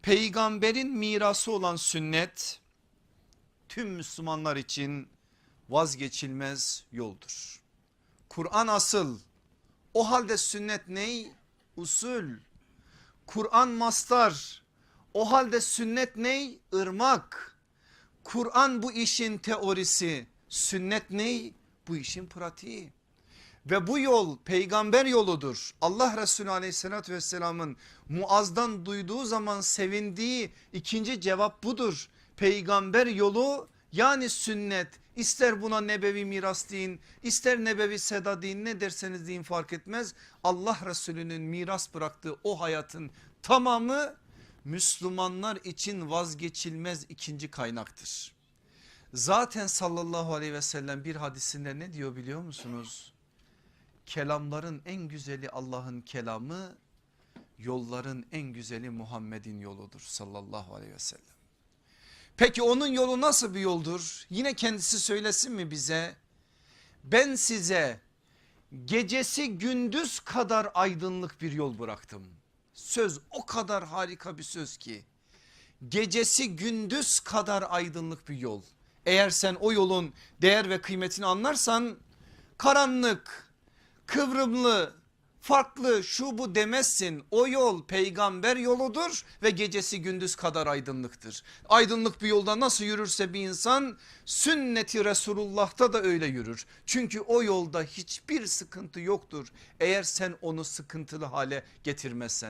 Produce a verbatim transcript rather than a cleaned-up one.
Peygamberin mirası olan sünnet tüm Müslümanlar için vazgeçilmez yoldur. Kur'an asıl, o halde sünnet ney? Usul. Kur'an mastar, o halde sünnet ney? Irmak. Kur'an bu işin teorisi, sünnet ney? Bu işin pratiği. Ve bu yol peygamber yoludur. Allah Resulü aleyhissalatü vesselamın Muaz'dan duyduğu zaman sevindiği ikinci cevap budur. Peygamber yolu, yani sünnet, ister buna nebevi miras deyin, ister nebevi seda deyin, ne derseniz deyin fark etmez. Allah Resulü'nün miras bıraktığı o hayatın tamamı Müslümanlar için vazgeçilmez ikinci kaynaktır. Zaten sallallahu aleyhi ve sellem bir hadisinde ne diyor biliyor musunuz? Kelamların en güzeli Allah'ın kelamı, yolların en güzeli Muhammed'in yoludur sallallahu aleyhi ve sellem. Peki onun yolu nasıl bir yoldur? Yine kendisi söylesin mi bize? Ben size gecesi gündüz kadar aydınlık bir yol bıraktım. Söz o kadar harika bir söz ki. Gecesi gündüz kadar aydınlık bir yol. Eğer sen o yolun değer ve kıymetini anlarsan, karanlık, kıvrımlı, farklı, şu bu demezsin. O yol peygamber yoludur ve gecesi gündüz kadar aydınlıktır. Aydınlık bir yolda nasıl yürürse bir insan, sünneti Resulullah'ta da öyle yürür. Çünkü o yolda hiçbir sıkıntı yoktur eğer sen onu sıkıntılı hale getirmezsen.